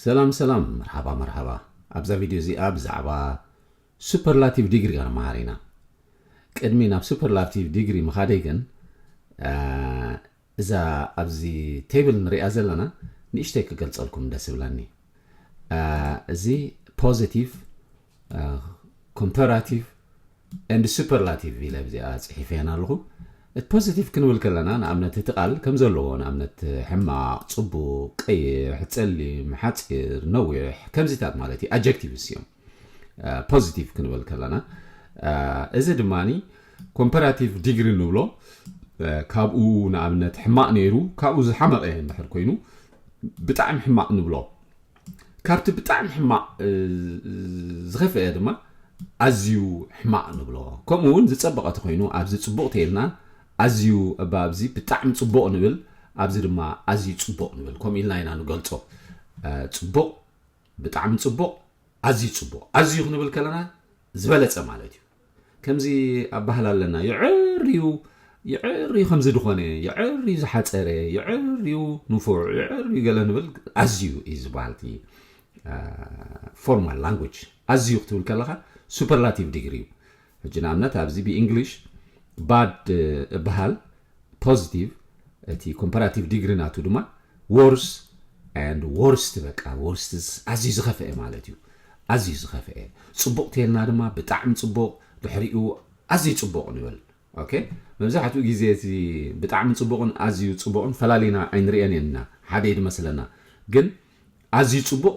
ሰላም ሰላም፣ መርሓባ መርሓባ። ኣብዛ ቪድዮ እዚኣ ብዛዕባ ሱፐርላቲቭ ዲግሪ ክንመሃር ኢና። ቅድሚ ናብ ሱፐርላቲቭ ዲግሪ ምኻደይ ግን፣ አ፣ እዛ ኣብዚ ቴብል ንሪኣ ዘለና ንእሽተይ ክገልጸልኩም ደስ ይብለኒ። አ፣ እዚ ፖዚቲቭ፣ አ፣ ኮምፐራቲቭ ኤንድ ሱፐርላቲቭ ኢለ ኣብዚኣ ጽሒፈ ኣለኹ። እቲ ፖዚቲቭ ክንብል ከለና፣ ንኣብነት እቲ ቃል ከም ዘለዎ፣ ንኣብነት ሕማቕ፣ ጽቡቕ፣ ቀይሕ፣ ጸሊም፣ ሓጺር፣ ነዊሕ፣ ከምዚታት ማለት እዩ። ኣጀክቲቭስ እዮም ፖዚቲቭ ክንብል ከለና። እዚ ድማ ኮምፐራቲቭ ዲግሪ ንብሎ። ካብኡ ንኣብነት ሕማቕ ነይሩ፣ ካብኡ ዝሓመቐ እንድሕር ኮይኑ ብጣዕሚ ሕማቕ ንብሎ። ካብቲ ብጣዕሚ ሕማቕ ዝኸፍአ ድማ ኣዝዩ ሕማቕ ንብሎ። ከምኡ እውን ዝጸበቐ ተኾይኑ ኣብዚ ጽቡቕ ተይልና ኣዝዩ እባ ኣብዚ ብጣዕሚ ጽቡቕ ንብል፣ ኣብዚ ድማ ኣዝዩ ጽቡቕ ንብል። ከምኡ ኢልና ኢና ንገልጾ። ጽቡቕ፣ ብጣዕሚ ጽቡቕ፣ ኣዝዩ ጽቡቕ። ኣዝዩ ክንብል ከለና ዝበለጸ ማለት እዩ። ከምዚ ኣባህላ ኣለና፣ ይዕርዩ ይዕርዩ ከምዚ ድኾነ፣ ይዕርዩ ዝሓጸረ፣ ይዕርዩ ንፉዕ፣ ይዕርዩ ገለ ንብል። ኣዝዩ እዩ ዝበሃል እቲ ፎርማል ላንጉጅ። ኣዝዩ ክትብል ከለኻ ሱፐርላቲቭ ዲግሪ እዩ። ሕጂ ንኣብነት ኣብዚ ብእንግሊሽ ባድ እበሃል ፖዚቲቭ፣ እቲ ኮምፐራቲቭ ዲግሪ ናቱ ድማ ወርስ ኤንድ ወርስት። በቃ ወርስትስ ኣዝዩ ዝኸፍአ ማለት እዩ። ኣዝዩ ዝኸፍአ። ጽቡቕ ተልና ድማ ብጣዕሚ ጽቡቕ፣ ድሕሪኡ ኣዝዩ ጽቡቕ ንብል። ኦኬ፣ መብዛሕትኡ ግዜ እቲ ብጣዕሚ ጽቡቕን ኣዝዩ ጽቡቕን ፈላሊና ኣይንርእየን ኢና፣ ሓደ እዩ ዝመስለና። ግን ኣዝዩ ጽቡቕ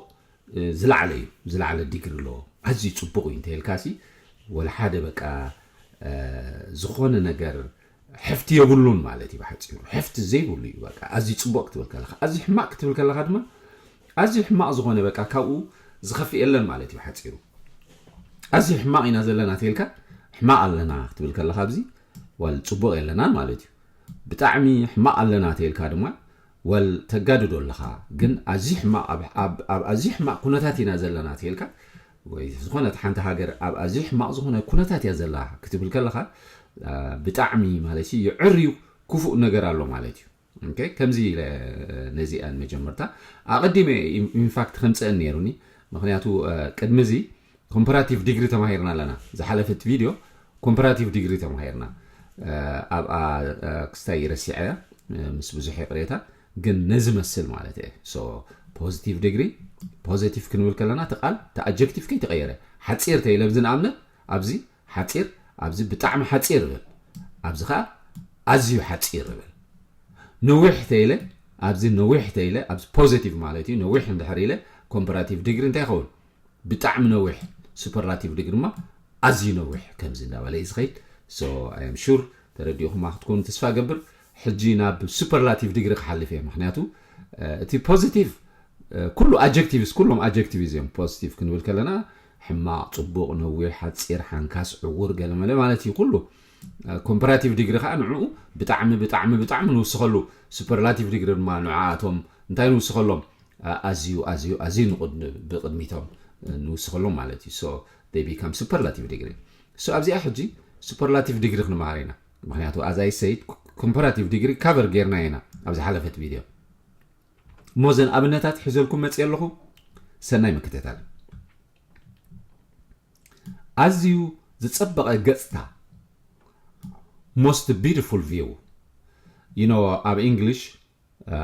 ዝለዓለ እዩ፣ ዝለዓለ ዲግሪ ኣለዎ። ኣዝዩ ጽቡቕ እዩ እንተልካሲ፣ ወላ ሓደ በቃ ዝኾነ ነገር ሕፍቲ የብሉን ማለት እዩ። ብሓፂሩ ሕፍቲ ዘይብሉ እዩ። በቃ ኣዝዩ ጽቡቕ ክትብል ከለኻ፣ ኣዝዩ ሕማቕ ክትብል ከለኻ ድማ ኣዝዩ ሕማቕ ዝኾነ በቃ ካብኡ ዝኸፍእ የለን ማለት እዩ። ብሓፂሩ ኣዝዩ ሕማቕ ኢና ዘለና ተልካ፣ ሕማቕ ኣለና ክትብል ከለኻ ኣብዚ ዋል ጽቡቕ የለናን ማለት እዩ። ብጣዕሚ ሕማቕ ኣለና ተልካ ድማ ወል ተጋድዶ ኣለኻ፣ ግን ኣዝዩ ሕማቕ ኣብ፣ ኣብ፣ ኣብ ኣዝዩ ሕማቕ ኩነታት ኢና ዘለና ተልካ፣ ወይ ዝኾነት ሓንቲ ሃገር ኣብ ኣዝዩ ሕማቕ ዝኾነ ኩነታት እያ ዘላ ክትብል ከለኻ፣ አ፣ ብጣዕሚ ማለት እዩ ይዕርዩ ክፉእ ነገር ኣሎ ማለት እዩ። ኦኬ፣ ከምዚ ኢለ ነዚኣን መጀመርታ ኣቐዲመ ኢን-፣ ኢንፋክት ከምፅአን ነይሩኒ። ምኽንያቱ፣ አ፣ ቅድሚ እዚ ኮምፐራቲቭ ዲግሪ ተማሂርና ኣለና። ዝሓለፈት ቪድዮ ኮምፐራቲቭ ዲግሪ ተማሂርና። አ፣ ኣብኣ፣ አ፣ ክስታይ ረሲዐያ፣ አ፣ ምስ ብዙሕ ይቕሬታ፣ ግን ነዚ መስል ማለት እየ። ሶ፣ ፖዚቲቭ ዲግሪ፣ ፖዚቲቭ ክንብል ከለና እቲ ቃል፣ እቲ ኣጀክቲቭ ከይተቐየረ፣ ሓፂር ተይለ ኣብዚ ንኣብነት፣ ኣብዚ ሓፂር፣ ኣብዚ ብጣዕሚ ሓፂር እብል፣ ኣብዚ ኸዓ ኣዝዩ ሓፂር እብል። ነዊሕ ተይለ፣ ኣብዚ ነዊሕ ተይለ፣ ኣብዚ ፖዚቲቭ ማለት እዩ፣ ነዊሕ እንድሕር ኢለ፣ ኮምፐራቲቭ ዲግሪ እንታይ ይኸውን? ብጣዕሚ ነዊሕ። ሱፐርላቲቭ ዲግሪ ድማ ኣዝዩ ነዊሕ፣ ከምዚ እንዳበለ እዩ ዝኸይድ። So, I am sure ተረዲእኹማ ክትኮኑ ተስፋ ገብር። ሕጂ ናብ ሱፐርላቲቭ ዲግሪ ክሓልፍ እየ፣ ምኽንያቱ፣ እ፣ እቲ ፖዚቲቭ፣ እ፣ ኩሉ ኣጀክቲቭስ፣ ኩሎም ኣጀክቲቭስ እዮም። ፖዚቲቭ ክንብል ከለና ሕማቕ፣ ጽቡቕ፣ ነዊሕ፣ ሓጺር፣ ሓንካስ፣ ዕዉር፣ ገለመለ ማለት እዩ ኩሉ። እ፣ ኮምፐራቲቭ ዲግሪ ከኣ ንዕኡ ብጣዕሚ፣ ብጣዕሚ፣ ብጣዕሚ ንውስኸሉ። ሱፐርላቲቭ ዲግሪ ድማ ንዓኣቶም እንታይ ንውስኸሎም? ኣ-፣ ኣዝዩ፣ ኣዝዩ፣ ኣዝዩ ንቕድ-፣ ብቕድሚቶም ንውስኸሎም ማለት እዩ። So, they become superlative degree። So፣ ኣብዚኣ ሕጂ ሱፐርላቲቭ ዲግሪ ክንመሃር ኢና። ምኽንያቱ፣ as I said፣ ኮምፐራቲቭ ዲግሪ ካቨር ጌርና ኢና ኣብ ዝሓለፈት ቪድዮ። እሞ እዘን ኣብነታት ሒዘልኩም መፅእ ኣለኹ። ሰናይ ምክትታል። ኣዝዩ ዝጸበቐ ገጽታ፣ most beautiful view። You know፣ ኣብ እንግሊሽ፣ አ፣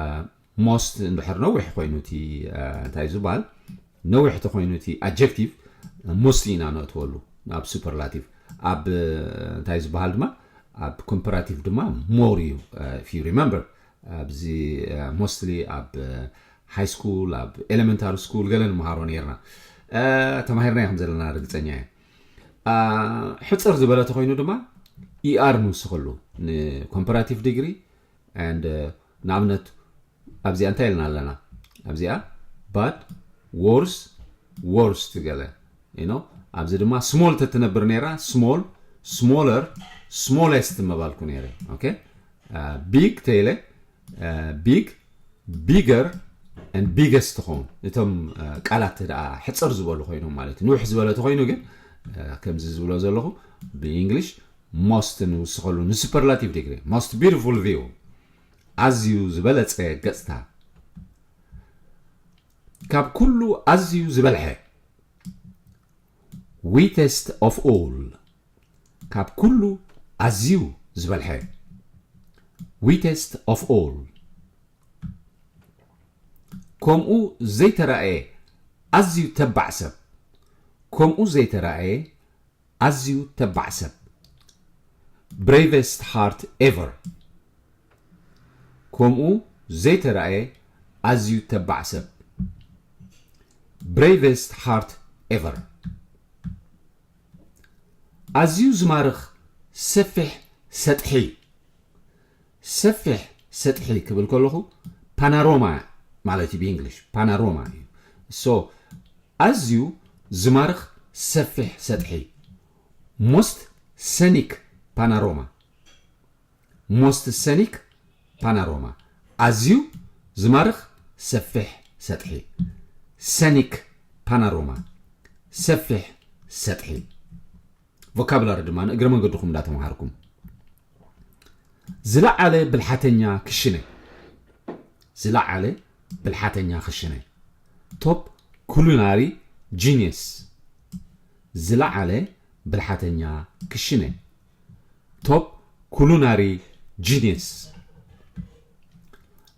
most እንድሕር ነዊሕ ኮይኑ እቲ፣ አ፣ እንታይ ዝበሃል፣ ነዊሕ ተኾይኑ እቲ ኣጀክቲቭ፣ most ኢና ነእትወሉ ኣብ ሱፐርላቲቭ። ኣብ፣ አ፣ እንታይ ዝበሃል ድማ፣ ኣብ ኮምፐራቲቭ ድማ ሞር እዩ። አ፣ if you remember፣ ኣብዚ፣ አ፣ ሞስትሊ ኣብ፣ አ፣ ሃይ ስኩል፣ ኣብ ኤሌመንታሪ ስኩል ገለ ንምሃሮ ነይርና። አ፣ ተማሂርና ከም ዘለና ርግጸኛ እየ። አ፣ ሕጽር ዝበለ ተኾይኑ ድማ ኢኣር ንውስኸሉ ንኮምፐራቲቭ ዲግሪ። And፣ አ፣ ንኣብነት ኣብዚኣ እንታይ ኢልና ኣለና? ኣብዚኣ ባድ፣ ወርስ፣ ወርስት ገለ። You know? ኣብዚ ድማ ስሞል ተትነብር ነይራ፣ ስሞል፣ ስሞለር፣ ስሞለስት መባልኩ ነይረ። ኦኬ? አ፣ ቢግ ተይለ፣ አ፣ ቢግ፣ ቢገር፣ and ቢገስት ትኸውን። እቶም፣ አ፣ ቃላት ደኣ ሕጽር ዝበሉ ኮይኖም ማለት እዩ። ንውሕ ዝበለ ተኾይኑ ግን፣ አ፣ ከምዚ ዝብሎ ዘለኹ ብእንግሊሽ ሞስት ንውስኸሉ ንሱፐርላቲቭ ዲግሪ። Most beautiful view። ኣዝዩ ዝበለጸ ገጽታ። ካብ ኩሉ ኣዝዩ ዝበልሐ። Wettest of all፣ ካብ ኩሉ ኣዝዩ ዝበልሐ። Wettest of all። ከምኡ ዘይተራእየ ኣዝዩ ተባዕ ሰብ። ከምኡ ዘይተራእየ ኣዝዩ ተባዕ ሰብ። Bravest heart ever። ከምኡ ዘይተራእየ ኣዝዩ ተባዕ ሰብ። Bravest heart ever። ኣዝዩ ዝማርኽ ሰፊሕ ሰጥሒ። ሰፊሕ ሰጥሒ ክብል ከለኹ ፓናሮማ ማለት እዩ ብእንግሊሽ፣ ፓናሮማ እዩ። So ኣዝዩ ዝማርኽ ሰፊሕ ሰጥሒ። Most scenic panorama። Most scenic panorama። ኣዝዩ ዝማርኽ ሰፊሕ ሰጥሒ። Scenic panorama። ሰፊሕ ሰጥሒ። ቮካብላሪ ድማ ንእግረ መንገድኹም እንዳተምሃርኩም። ዝለዓለ ብልሓተኛ ክሽነ። ዝለዓለ ብልሓተኛ ክሽነ። Top culinary genius። ዝለዓለ ብልሓተኛ ክሽነ። Top culinary genius።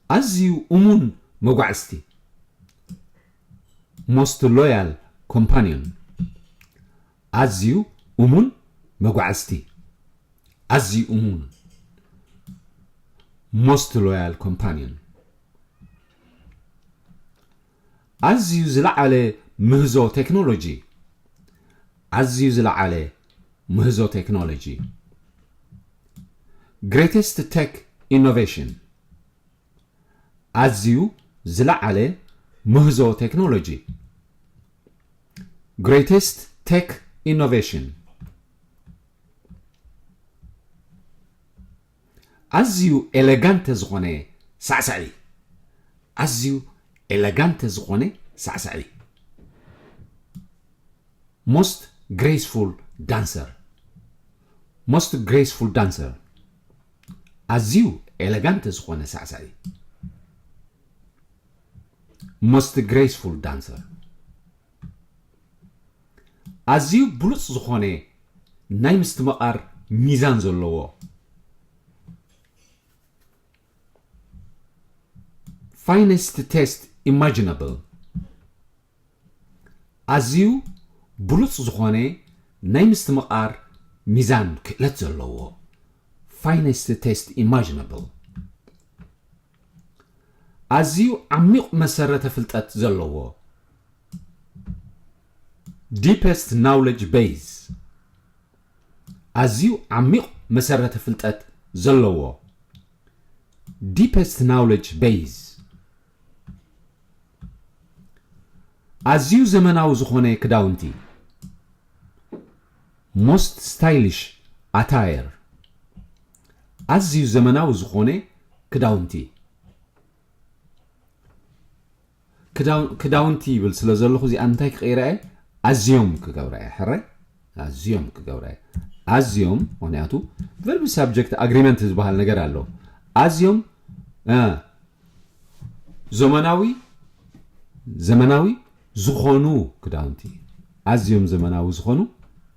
ኣዝዩ እሙን መጓዕዝቲ። Most loyal companion። ኣዝዩ እሙን መጓዕዝቲ። ኣዝዩ እሙን። Most loyal companion። ኣዝዩ ዝለዓለ ምህዞ ቴክኖሎጂ። ኣዝዩ ዝለዓለ ምህዞ ቴክኖሎጂ። Greatest tech innovation። ኣዝዩ ዝለዓለ ምህዞ ቴክኖሎጂ። Greatest tech innovation። ኣዝዩ ኤሌጋንተ ዝኾነ ሳዕሳዒ። ኣዝዩ ኤሌጋንተ ዝኾነ ሳዕሳዒ። Most graceful dancer። Most graceful dancer። ኣዝዩ ኤሌጋንተ ዝኾነ ሳዕሳዒ። Most graceful dancer። ኣዝዩ ብሉጽ ዝኾነ ናይ ምስትምቓር ሚዛን ዘለዎ። Finest taste imaginable። ኣዝዩ ብሉጽ ዝኾነ ናይ ምስትምቓር ሚዛን ክእለት ዘለዎ። Finest taste imaginable። ኣዝዩ ዓሚቕ መሰረተ ፍልጠት ዘለዎ። Deepest knowledge base። ኣዝዩ ዓሚቕ መሰረተ ፍልጠት ዘለዎ። Deepest knowledge base። ኣዝዩ ዘመናዊ ዝኾነ ክዳውንቲ። Most stylish attire። ኣዝዩ ዘመናዊ ዝኾነ ክዳውንቲ። ክዳው-፣ ክዳውንቲ ይብል ስለ ዘለኹ እዚኣ እንታይ ክቕይራ እየ? ኣዝዮም ክገብራ እየ። ሕራይ? ኣዝዮም ክገብራ እየ። ኣዝዮም፣ ምኽንያቱ verb subject agreement ዝበሃል ነገር ኣሎ። ኣዝዮም፣ እ፣ ዘመናዊ፣ ዘመናዊ ዝኾኑ ክዳውንቲ። ኣዝዮም ዘመናዊ ዝኾኑ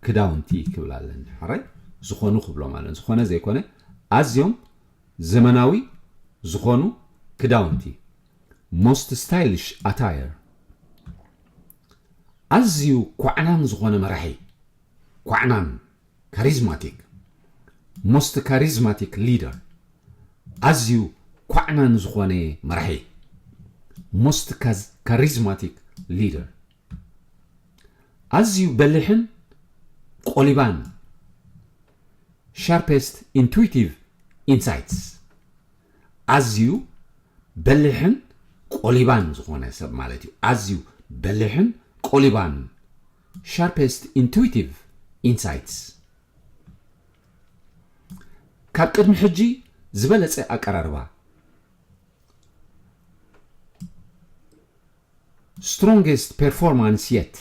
ክዳውንቲ ክብል ኣለኒ። ሕራይ? ዝኾኑ ክብሎም ኣለኒ። ዝኾነ ዘይኮነ፣ ኣዝዮም ዘመናዊ ዝኾኑ ክዳውንቲ። Most stylish attire። ኣዝዩ ኳዕናን ዝኾነ መራሒ። ኳዕናን፣ ካሪዝማቲክ። Most charismatic leader። ኣዝዩ ኳዕናን ዝኾነ መራሒ። Most chas-፣ charismatic leader። ኣዝዩ በሊሕን ቆሊባን። Sharpest intuitive insights። ኣዝዩ በሊሕን ቆሊባን ዝኾነ ሰብ ማለት እዩ። ኣዝዩ በሊሕን ቆሊባን። Sharpest intuitive insights። ካብ ቅድሚ ሕጂ ዝበለጸ ኣቀራርባ። Strongest performance yet።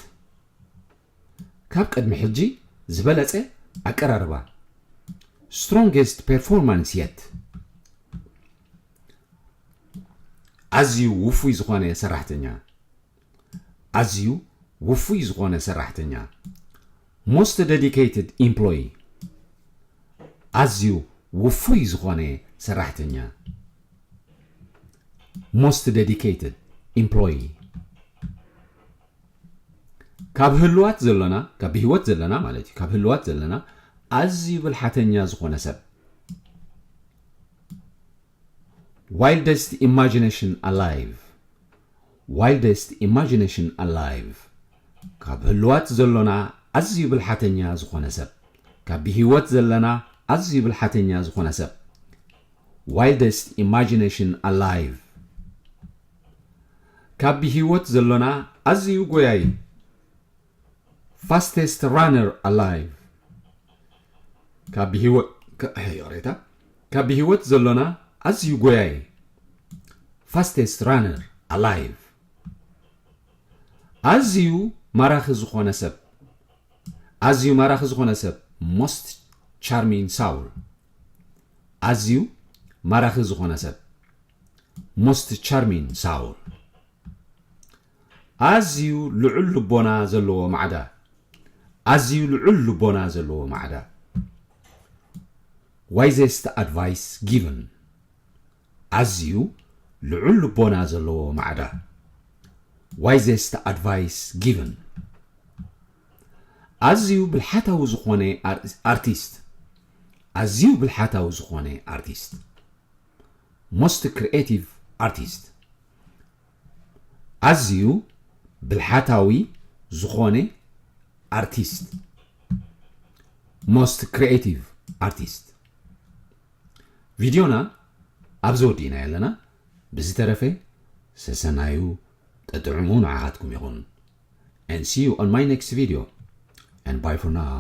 ካብ ቅድሚ ሕጂ ዝበለጸ ኣቀራርባ። Strongest performance yet። ኣዝዩ ውፉይ ዝኾነ ሰራሕተኛ። ኣዝዩ ውፉይ ዝኾነ ሰራሕተኛ። Most dedicated employee። ኣዝዩ ውፉይ ዝኾነ ሰራሕተኛ። Most dedicated employee። ካብ ህልዋት ዘሎና፣ ካብ ብህይወት ዘለና ማለት እዩ፣ ካብ ህልዋት ዘለና ኣዝዩ ብልሓተኛ ዝኾነ ሰብ። Wildest imagination alive። Wildest imagination alive። ካብ ህልዋት ዘሎና ኣዝዩ ብልሓተኛ ዝኾነ ሰብ። ካብ ብህይወት ዘለና ኣዝዩ ብልሓተኛ ዝኾነ ሰብ። Wildest imagination alive። ካብ ብህይወት ዘሎና ኣዝዩ ጎያይ። Fastest runner alive። ካብ ብህይወት ከ- ይቕሬታ። ካብ ብህይወት ዘሎና ኣዝዩ ጎያይ። Fastest runner alive። ኣዝዩ ማራኺ ዝኾነ ሰብ። ኣዝዩ ማራኺ ዝኾነ ሰብ። Most charming soul። ኣዝዩ ማራኺ ዝኾነ ሰብ። Most charming soul። ኣዝዩ ልዑል ልቦና ዘለዎ ማዕዳ። ኣዝዩ ልዑል ልቦና ዘለዎ ማዕዳ። Wisest advice given። ኣዝዩ ልዑል ልቦና ዘለዎ ማዕዳ። Wisest advice given። ኣዝዩ ብልሓታዊ ዝኾነ ኣር- ኣርቲስት። ኣዝዩ ብልሓታዊ ዝኾነ ኣርቲስት። Most creative artist። ኣዝዩ ብልሓታዊ ዝኾነ ኣርቲስት። Most creative artist። ቪድዮና ኣብዚ ወዲእና ኣለና። ብዝተረፈ ሰሰናዩ ጠጥዕሙ ንዓኻትኩም ይኹን። And see you on my next video. And bye for now.